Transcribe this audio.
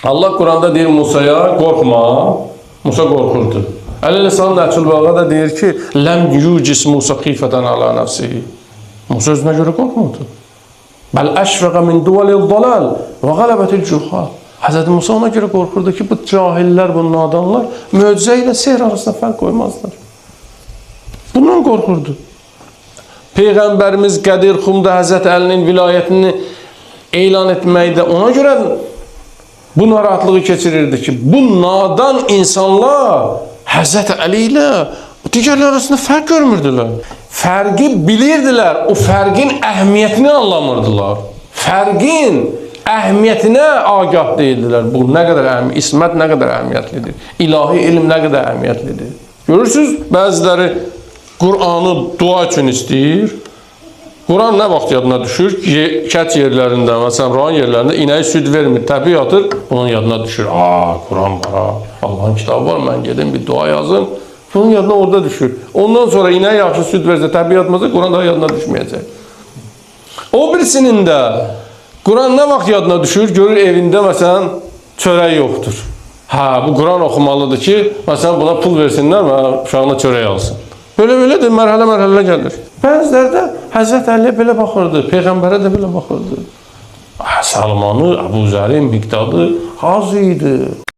Allah Quranda deyir Musaya, qorxma. Musa qorxurdu. Əli Əleyhisselam Nəhcül Balağa da deyir ki, ləm yucis Musa xifətən ala nəfsihi. Musa özünə görə qorxmurdu. Bəl əşfəqə min duvalil dalal və qələbətil cuhal. Həzrət Musa ona görə qorxurdu ki, bu cahillər, bu nadanlar möcüzə ilə sehr arasında fərq qoymazlar. Bundan qorxurdu. Peyğəmbərimiz Qədir Xumda Həzrət Əlinin vilayətini elan etməkdə ona görə bu narahatlığı keçirirdi ki, bu nadan insanlar Həzrət Əli ilə digərlər arasında fərq görmürdülər. Fərqi bilirdilər, o fərqin əhəmiyyətini anlamırdılar. Fərqin əhəmiyyətinə agah deyildilər. Bu nə qədər əhəmiyyət, ismət nə qədər əhəmiyyətlidir. İlahi elm nə qədər əhəmiyyətlidir. Görürsüz, bəziləri Qur'anı dua üçün istəyir. Quran nə vaxt yadına düşür? Kənd yerlərində, məsələn, rayon yerlərində inəyi süd vermir, təpi yatır, bunun yadına düşür. Aa, Quran var ha, Allahın kitabı var, mən gedim bir dua yazım. Bunun yadına orada düşür. Ondan sonra inək yaxşı süd versə, təpi yatmasa, Quran daha yadına düşməyəcək. O birisinin də Quran nə vaxt yadına düşür? Görür evində məsələn çörək yoxdur. Hə, bu Quran oxumalıdır ki, məsələn buna pul versinlər və uşağına çörək alsın. Belə-belə də mərhələ-mərhələ gəlir. Bəziləri də Həzrət Əliyə belə baxırdı, Peyğəmbərə də belə baxırdı. Salmanı, Əbu Zərin, Miqdadı az idi.